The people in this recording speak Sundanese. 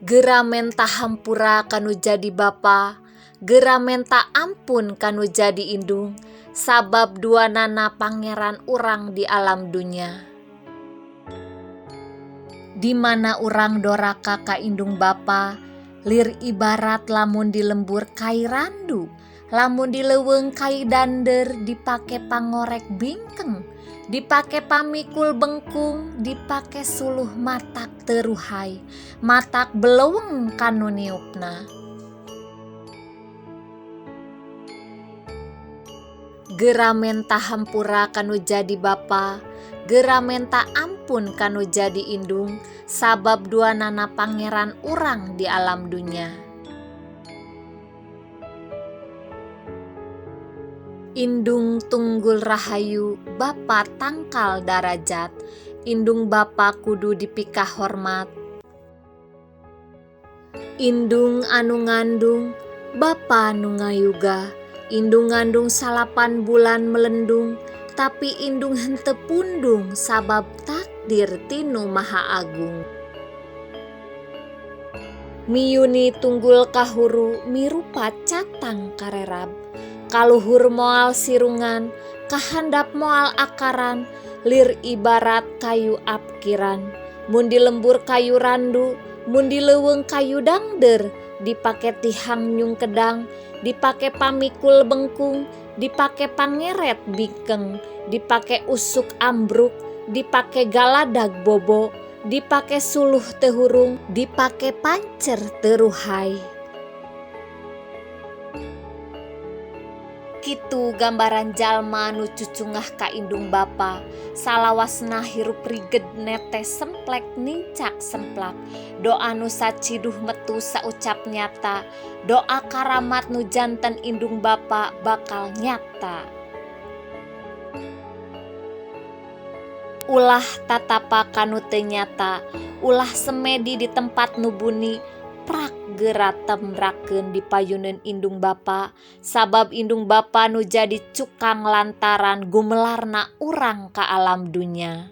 Geura menta hampura ka nu jadi bapa, geura menta ampun ka nu jadi indung, sabab duanana pangeran urang di alam dunya. Di mana urang doraka ka indung bapa, lir ibarat lamun di lembur kai randu, lamun di leuweung kai dander dipake pangorek bingkeng, dipake pamikul bengkung, dipake suluh matak teu ruhay, matak beleuweung ka nu niupna. Geura menta hampura ka nu jadi bapa, geura menta ampun ka nu jadi indung, sabab duanana pangeran urang di alam dunya. Indung tunggul rahayu, bapa tangkal darajat, indung bapa kudu dipikahormat. Indung anu ngandung, bapa nu ngayuga, indung ngandung salapan bulan melendung, tapi indung henteu pundung sabab takdir ti Nu Maha Agung. Miyuni tunggul kahuru mirupa catang karerab, kaluhur moal sirungan, kahandap moal akaran, lir ibarat kayu apkiran, mun di lembur kayu randu, mun di leuweung kayu dangder, dipake tihang nyungkedang, dipake pamikul bengkung, dipake pangeret bingkeng, dipake usuk ambruk, dipake galadag bobo, dipake suluh teu hurung, dipake pancer teu ruhay. Kitu gambaran jalma nu cucungah ka indung bapa, salawasna hirup riged netes semplek nincak semplak, doa nu saciduh metu saucap nyata, doa karamat nu janten indung bapa bakal nyata. Ulah tatapa ka nu teu nyata, ulah semedi di tempat nu buni, prak geura temrakeun di payuneun indung bapa, sabab indung bapa nu jadi cukang lantaran gumelarna urang ka alam dunya.